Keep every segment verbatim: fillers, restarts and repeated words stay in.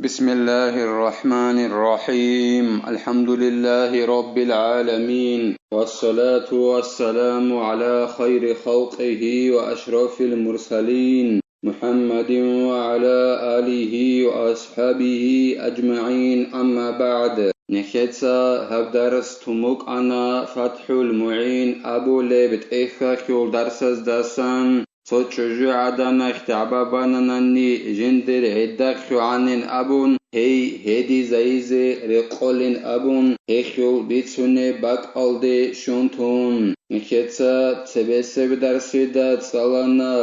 بسم الله الرحمن الرحيم. الحمد لله رب العالمين. والصلاة والسلام على خير خلقه وأشرف المرسلين محمد وعلى آله وأصحابه أجمعين. أما بعد. Нехеца гьаб дарс тумукъана ФатхӀул МугӀин абулеб тӀехьалъул дарсаздасан. Цо чӀужугӀаданахь дагӀба бананани жиндир гӀидда хъугӀанин абун, гьей гьедизайизе рекъолин абун, гьелъул бицунеб бакӀалде щун тун. Нехеца цебесеб дарсида цӀалана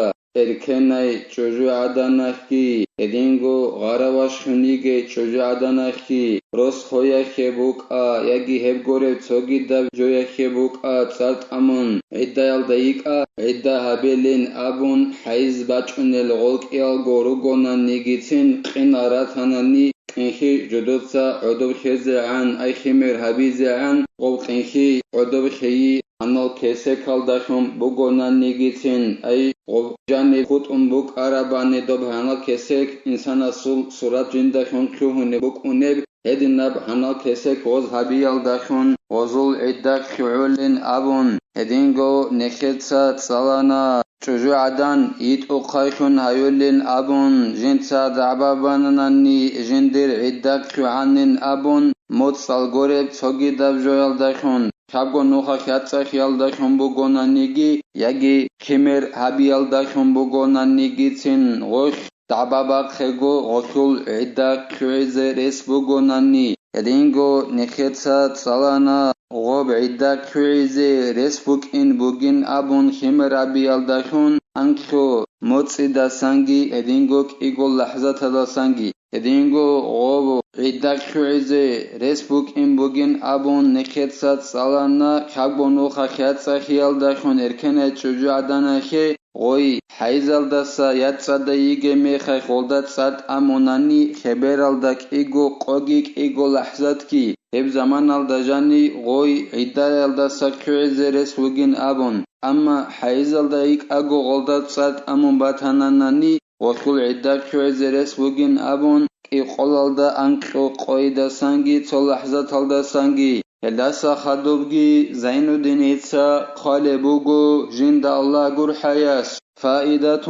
эркенай чӀужугӀаданахьги, гьединго гъаравашгьун йигей чӀужугӀаданахьги, рос хвеяхье букӀа яги гьеб гореб цогидаб жояхье букӀа цӀар тӀамун, гӀиддаялда йикӀа, гӀидда гьабилин абун, хӀайз бачӀунел гъолкӀиялго ругонанигицин, къинал ратанани, кӀинхьи жодоца гӀодоб хезегӀан, ай химер гьабизегӀан, гъоб кӀинхьи гӀодоб хейи гьанал кесекалдалъун бугонанигицин, ай гъоб жаниб хутӀун букӀарабани доб гьанал кесек инсанасул сурат жиндалъун лъугьунеб букӀунеб, гьединаб гьанал кесек гъоз гьабиялдалъун гъозул гӀидда хъугӀулин абун, гьединго нехеца цӀалана. ЧӀужугӀадан йитӀухъайлъун гьаюлин абун, жинца дагӀба бананани жиндир гӀидда хъугӀанин абун, моцӀал гореб цогидаб жоялдалъун, лъабго нуха хьацӀахъиялдалъун бугонаниги, яги химер гьабиялдалъун бугонанигицин гъолъ дагӀба бахъего гъолъул гӀидда хъугӀизе рес бугонани, гьединго нехеца цӀалана гъоб гӀидда хъугӀизе рес букӀин бугин абун химер гьабиялдалъун анкьго моцӀидасанги гьединго кӀиго лахӀзаталдасанги. Гьединго гъоб гӀидда хъугӀизе рес букӀин бугин абун нехеца цӀалана лъабго нуха хьацӀахъиялдалъун эркенай чӀужугӀаданахье гъой, хӀайзалдаса яцӀцӀадайиге мехалъ гъолда цӀар тӀамунани хебералда кӀиго къоги кӀиго лахӀзатги, гьеб заманалда жани гъой гӀиддаялдаса хъугӀизе рес вугин абун, амма хӀайзалда йикӀаго гъолда цӀар тӀамун батананани, гъолъул гӀидда хъугӀизе рес вугин абун, кӀикъолалда анкьго къойидасанги цо лахӀзаталдасанги. Гьелдаса хадубги Зайнуддиница хъвалеб буго жинда Аллагь гурхӀаяс: فائدة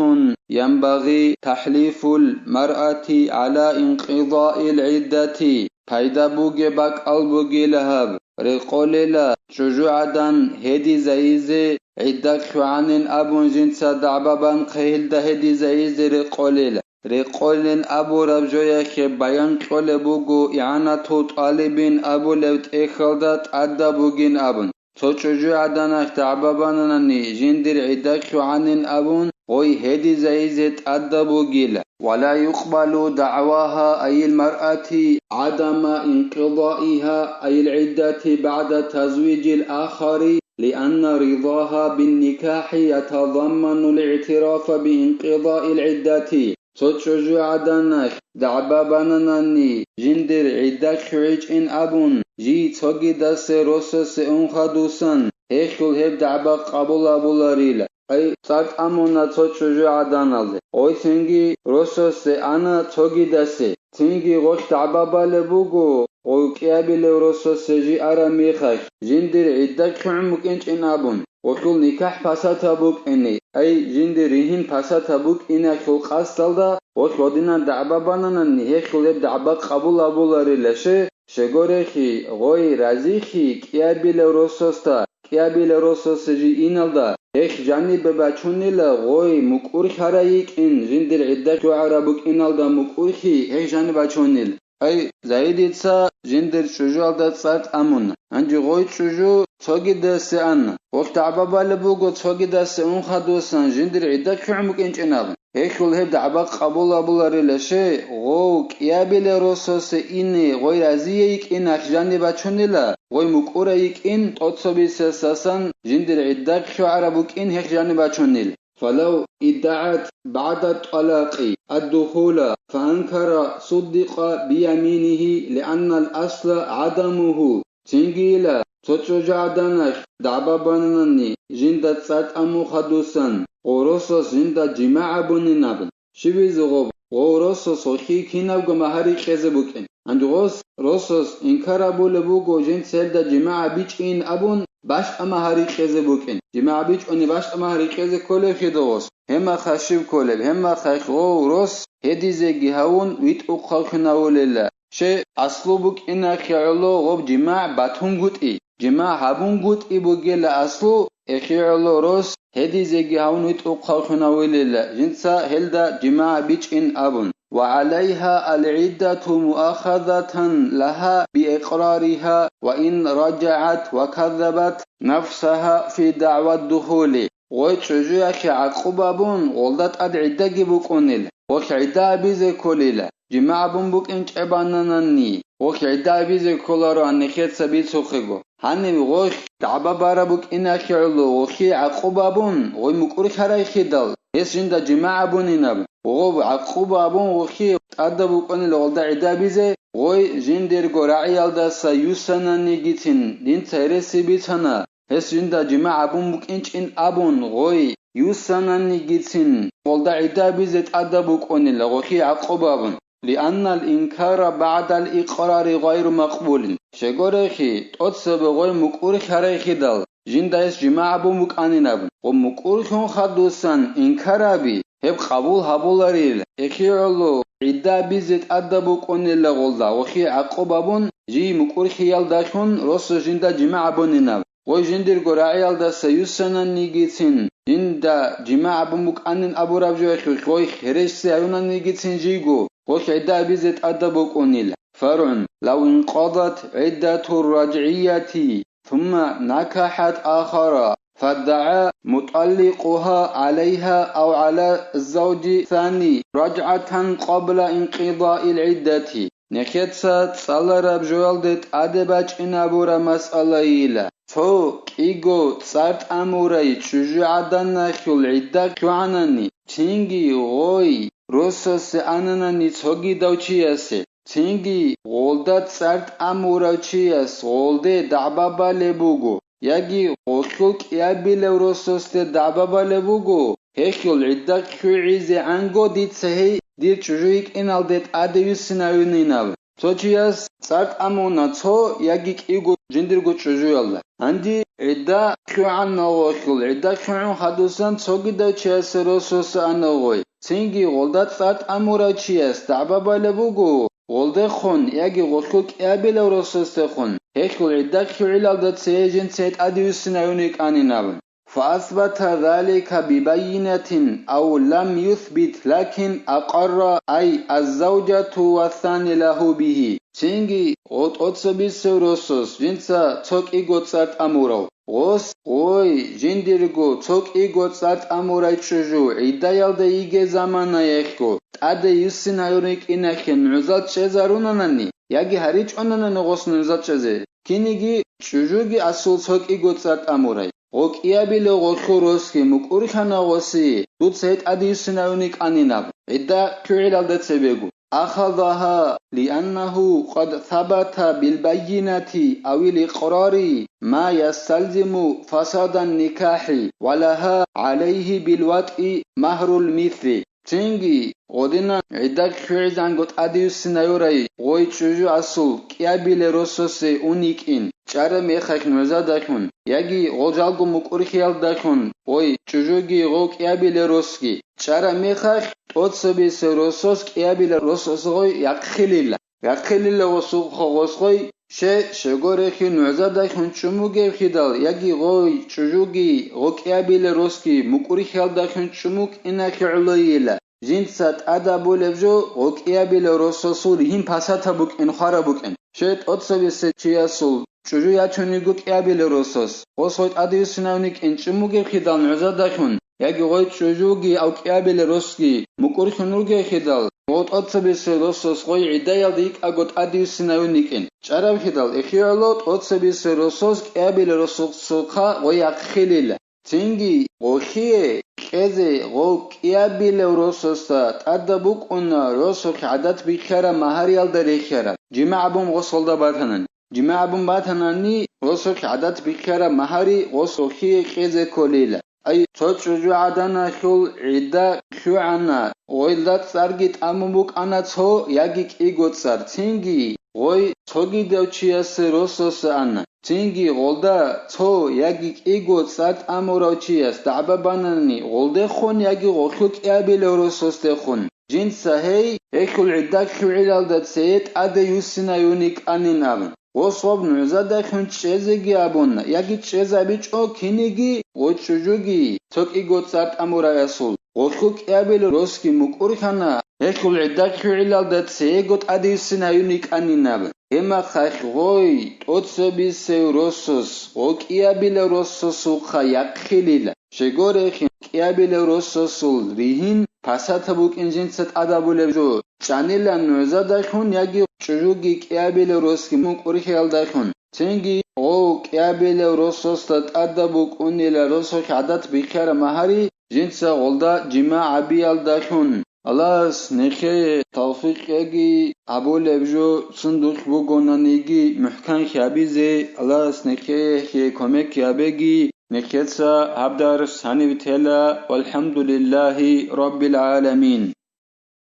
ينبغي تحليف المرأة على انقضاء العدة. Пайда бугеб бакӀал бугила гьаб, рекъолила, чӀужугӀадан гьедизайизе, гӀидда хъугӀанин абун жинца дагӀба бан хъегьилда гьедизайизе рекъолила. Рекъолин абураб жояхье баян кьолеб буго ИгӀанатул тӀалибин абулеб тӀехьалда тӀадаб бугин абун. Цо чӀужугӀаданахь дагӀба бананани жиндир гӀидда хъугӀанин абун, гъой гьедизайизе тӀадаб бугила. ولا يقبل دعواها أي المرأة عدم انقضائها أي العدة بعد تزويج الآخر، لأن رضاها بالنكاح يتضمن الاعتراف بانقضاء العدة. Цо чӀужугӀаданахь дагӀба бананани жиндир гӀидда хъугӀичӀин абун, жий цогидасе росасе ун хадусан, гьелъул гьеб дагӀба къабул гьабуларила. Ай, цӀар тӀамуна цо чӀужугӀаданалде. Гъой цинги росасе ана цогидасе. Цинги гъолъ дагӀба балеб буго, гъой кӀиабилев росасе жий араб мехалъ, жиндир гӀидда хъугӀун букӀинчӀин абун, гъолъул никахӀ пасат гьаб букӀине, ай, жиндир ригьин пасат гьаб букӀиналъул къасдалда гъолъ гьодинан дагӀба бананани, гьелъул гьеб дагӀба къабул гьабуларила, ще, щегорехи, гъой разихи кӀиабилев росасда, кӀиабилев росасе жий иналда, гьелъ жанибе бачунила гъой мукӀур хьарай йикӀин, жиндир гӀидда хъугӀараб букӀиналда мукӀурхьи гьелъ жаниб бачунил. Ай, Заидица жиндир чӀужуялда цӀар тӀамуна. Гьанже гъой чӀужу цогидасе ана. Гъолъ дагӀба балеб буго цогидасе ун хадусан жиндир гӀидда хъугӀун букӀинчӀин абун. Гьелъул гьеб дагӀба къабул гьабуларила, ще, гъов кӀиабилев росасе ине гъой разие йикӀин гьелъ жаниб бачунила, гъой мукӀурай йикӀин тӀоцебесеб сасан жиндир гӀидда хъугӀараб букӀин гьелъ жаниб бачунил. فلو ادعت بعد الطلاق الدخول فأنكر صدق بيمينه لأن الأصل عدمه. Цингийила цо чӀужугӀаданахь дагӀба бананани жинда цӀар тӀамун хадусан, гъов росас жинда жимагӀ гьабунин абун. Щибизе гъоб, гъов росас гъохи кинабго магьари кьезе букӀин. Гьанже гъос росас инкар абулеб буго, жинца гьелда жимагӀ бичӀин абун, бащтӀа магьари кьезе букӀин. ЖимагӀ бичӀони бащтӀа магьари кьезе кколеб хидагъос, гьебмахъа щиб кколеб, гьебмахъа гъов рос гьедизеги гьавун витӀухъав хьунавулела. Щай, аслу букӀинахъе гӀоло гъоб жимагӀ батунгутӀи, жимагӀ гьабунгутӀи бугела аслу, эхе гӀоло рос гьедизеги гьавун витӀухъав хьунавулела, жинца гьелда жимагӀ бичӀин абун. وعليها العدة مؤاخذة لها بإقرارها وإن راجعت وكذبت نفسها في دعوى الدخول. Гъой чӀужуяхъе гӀакъуба бун, гъолда тӀад гӀиддаги букӀунел, гъолъ гӀидда абизе кколила, жимагӀ бун букӀин чӀебананани, гъолъ гӀидда абизе кколаро аннехеца бицухъего. Гьанив гъолъ дагӀба бараб букӀинахъе гӀоло, гъолъие гӀакъуба бун, гъой мукӀур хьарайхидал, гьес жинда жимагӀ абунинаб, гъов гӀакъуба абун гъолъие тӀадаб букӀунел гъолда гӀидда абизе, гъой жиндирго рагӀиялдаса юссананигицин, динца гьереси бицана. Гьес жинда жимагӀ абун букӀинчӀин абун гъой, юссананигицин, гъолда гӀидда абизе тӀадаб букӀунила гъохи гӀакъуба абун. لأن الإنكار بعد الإقرار غير مقبول. Щегорехи, тӀоцебе гъой мукӀур хьарайхидал, жинда гьес жимагӀ абун букӀанин абун. Гъо мукӀур хьун хадусан инкар аби, гьеб къабул гьабуларил, эхи гӀоло гӀидда абизе тӀадаб букӀунила гъолда гъохи гӀакъуба абун, жий мукӀур хьиялдалъун росу жинда жимагӀ абунинаб. Гъой жиндирго рагӀиялдаса юссананигицин, жинда жимагӀ абун букӀанин абураб жоялъулъ гъой хересси гьаюнанигицин жийго, гъолъ гӀидда абизе тӀадаб букӀунил. فرع. لو انقضت عدة الرجعية ثم نكحت آخر فادعى مطلقها عليها أو على الزوج الثاني رجعة قبل انقضاء العدة. Нехеца цӀалараб жоялде тӀаде бачӀинабураб масъалайила. Цо кӀиго цӀар тӀамурай чӀужугӀаданалъул гӀидда лъугӀанани, цинги гъой росасе ананани цогидав чиясе, цинги гъолда цӀар тӀамурав чияс гъолде дагӀба балеб буго, яги гъолъул кӀиабилев росасде дагӀба балеб буго, гьелъул гӀидда лъугӀизегӀанго дица гьей дир чӀужу йикӀиналде тӀаде юссинавининаб. Цо чияс цӀар тӀамуна цо яги кӀиго жиндирго чӀужуялда. Гьанди гӀидда лъугӀанна гъолъул, гӀидда лъугӀун хадусан цогидав чиясе рососа ана гъой. Цинги гъолда цӀар тӀамурав чияс дагӀба балеб буго, гъолдехун яги гъолъул кӀиабилев рососдехун, гьелъул гӀидда лъугӀилалда цее жинца тӀаде юссинавин йикӀанин абун. فأثبت ذلك ببينة أو لم يثبت لكن أقر أي الزوجة والثاني له به. Цинги гъо тӀоцебесев росас жинца цо кӀиго цӀар тӀамурав. Гъос гъой жиндирго цо кӀиго цӀар тӀамурай чӀужу гӀиддаялда йигей заманаялъго тӀаде юссинайун йикӀинахъе нугӀзал чӀезарунанани, яги гьаричӀонанани гъос нугӀзал чӀезе. Киниги чӀужуги асул цо кӀиго цӀар тӀамурай. Гъо кӀиабилев гъолъул росги мукӀурлъана гъоси, дуца гьей тӀаде юссинавин йикӀанинаб, гӀидда лъугӀилалда цебего. أخذها لأنه قد ثبت بالبينة أو الإقرار ما يستلزم فساد النكاح ولها عليه بالوطء مهر المثل. Цинги гъодинан гӀидда лъугӀизанго тӀаде юссинайорай гъой чӀужу асул кӀиабиле рососе ун йикӀин, чӀараб мехалъ нугӀзадалъун, яги гъол жалго мукӀурхиялдалъун гъой чӀужуги гъов кӀиабиле росги чӀараб мехалъ, тӀоцебесев росос кӀиабиле росос гъой яхъилила. Яхъилила гъосухъа гъос гъой, ще, щегорехи нугӀзадалъун чӀумугевхидал, яги гъой чӀужуги гъо кӀиабиле росги мукӀурхиялдалъун чӀумукӀинахъе гӀолойила. Жинца тӀадабулеб жо гъо кӀиабиле рососул ригьин пасатаб букӀин, хвараб букӀин. Ще, тӀоцебесев чиясул чӀужу ячун йиго кӀиабиле росос, гъос гъой тӀаде юссинавникӀин чӀумугевхидал нугӀзадалъун, яги гъой чӀужуги гьав кӀиабиле росги мукӀурхьун ругехидал, гъо тӀоцебесев росос гъой гӀиддаялда йикӀаго тӀаде юссинавин йикӀин. ЧӀарабхидал эхиялъул тӀоцебесев росос кӀиабиле рососухъа гъой яхъилила. Цинги гъолъие кьезе гъов кӀиабилев рососда тӀадаб букӀуна росулъ гӀадат бихьараб магьариялда рехиараб, жимагӀ абун гъос гъолда батанани. ЖимагӀ абун батанани, гъосулъ гӀадат бихьараб магьари гъос гъолъие кьезе кколила. Ай, цо чӀужугӀаданалъул гӀидда лъугӀана, гъойда цӀарги тӀамун букӀана цо яги кӀиго цӀар, цинги гъой цогидав чиясе росасе ана, цинги гъолда цо яги кӀиго цӀар тӀамурав чияс дагӀба банани, гъолдехун яги гъолъул кӀиабилев росасдехун. Жинца гьей, гьелъул гӀидда лъугӀилалда цее тӀаде юссинаюн йикӀанин абун. Гъос гъоб нугӀзадахъун чӀезеги абуна, яги чӀезабичӀо киниги, гъой чӀужуги, цо кӀиго цӀар тӀамураясул, гъолъул кӀиабилев росги мукӀурхьана, гьелъул гӀидда лъугӀилалда цеего тӀаде юссинаюн йикӀанин абун. Гьеб мехалъ гъой, тӀоцебесев росас, гъо кӀиабилев росасухъа яхъилила. Щегорехин кӀиабилев росасул ригьин пасатаб букӀин жинца тӀадабулеб жо, чӀанила нугӀзадалъун яги чӀужуги кӀиабилев росги мукӀурхьиялдалъун. Цинги гъов кӀиабилев росасда тӀадаб букӀунила росулъ гӀадат бихьараб магьари жинца гъолда жимагӀ гьабиялдалъун. Аллагьас нехее тавфикъ яги, гьабулеб жо сундулъ бугонаниги мухӀканлъи гьабизе, Аллагьас нехее кумек гьабеги, нехеца гьаб дарс гьаниб тела, валхӀамдулиллагьи раббил гӀаламин.